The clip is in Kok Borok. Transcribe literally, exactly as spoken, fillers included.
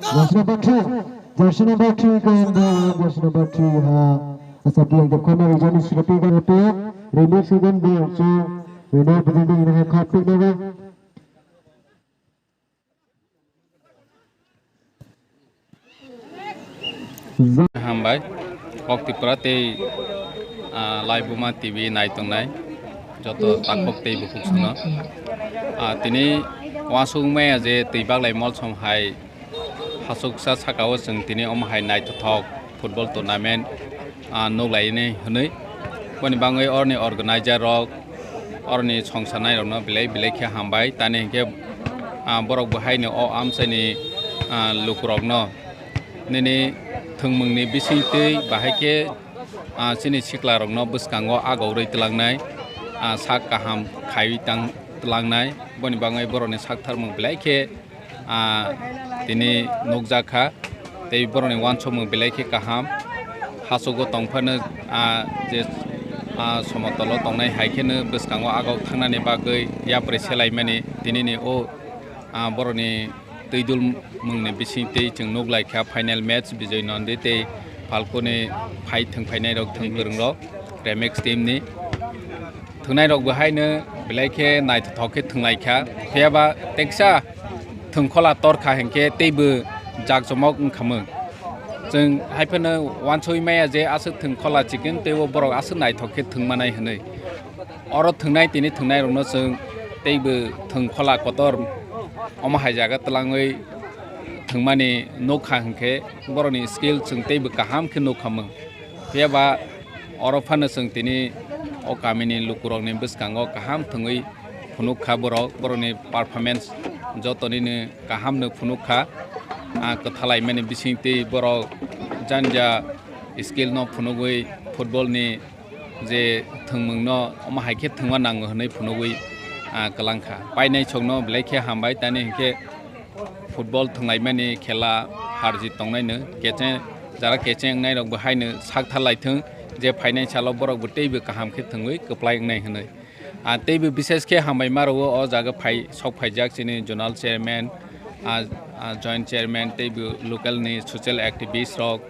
Jersey number three, jersey number three, kan dia, jersey number three ha. Asa biang de kona rijani sirapi kan dia, remix kan dia, so, remix kan dia, ini khapik na. Hambai, kok Tripura tei, ah, Laibuma T V nai tongnai joto takhuk tei bukhuk songno. Ah, tini uansuk maya je twi baglai molsom hai hasuksa saka o chwng tini omo hai naithothok football tournament, ah, nuklaini hwnwi. Boni bagwi oroni organizer rok, oroni songsanai rokno belai belai khe hambai. Tani hinkhe, ah, borok bo haino o amchaini, ah, lukurokno nini thwngmungni bisingtwi bahai khe, ah, chini siklarokno bwskango agorwi twlangnai, ah, sak kaham khaiwi tang twlangnai. Boni bagwi borokni sak tharmung belai khe ah, tini nukjak kha. Tei borokni uansukmung belai khe kaham. Hachugo tong phano, ah, je, ah, somotolo tongnai hai kheno bwskango agok thangnani bagwi yapri selaimani tinini o, ah, borokni twi dulmungni bisingtwi chwng nuklaikha final match Bijoy Nandi tei Phalkuni phai thwngphainairok thwngkwrwngrok Remix team ni. Thwngnai rok bo haino belai khe naithothok khe thwnglai kha. Phiya ba teksa thwngkhola tor kha hinkhe teibo jakjomok wngkha mung. Chwng hai phano uansugwi maya je aswk thwngkhola chikon teibo borok aswk naithok khe thwngmanai hwnwi. Oro thwngnai tini thwngnai rokno chwng teibo thwngkhola kotor omo hai jaga twlangwi thwngmani nukha hinkhe borokni skill chwng teibo kaham khe nukha mung. Phiya ba oro phano chwng tini o kamini lukurokni bwskango kaham thwngwi phunuk kha borok, borokni performance jotonino kahamno phunuk kha. Ah, kwthalaimani bisingtwi borok janja skill no phunugwi football ni je thwngmungno omo hai khe thwngma nango hwnwi phunugwi, ah, kwlang kha. Painai sokno belai khe hambai, tani hinkhe football thwnglaimani khela har jit tongnaino kecheng, jara kecheng wngnai rokbo haino sak tharlai thwng je phainai salo borokbo teibo kaham khe thwngwi kwplai wngnai hwnwi. Ah, teibo bishes khe hambai ma rwo o jaga phai, sok phaijak chini zonal chairman, ah, ah, joint chairman, teibo local ni social activist rok,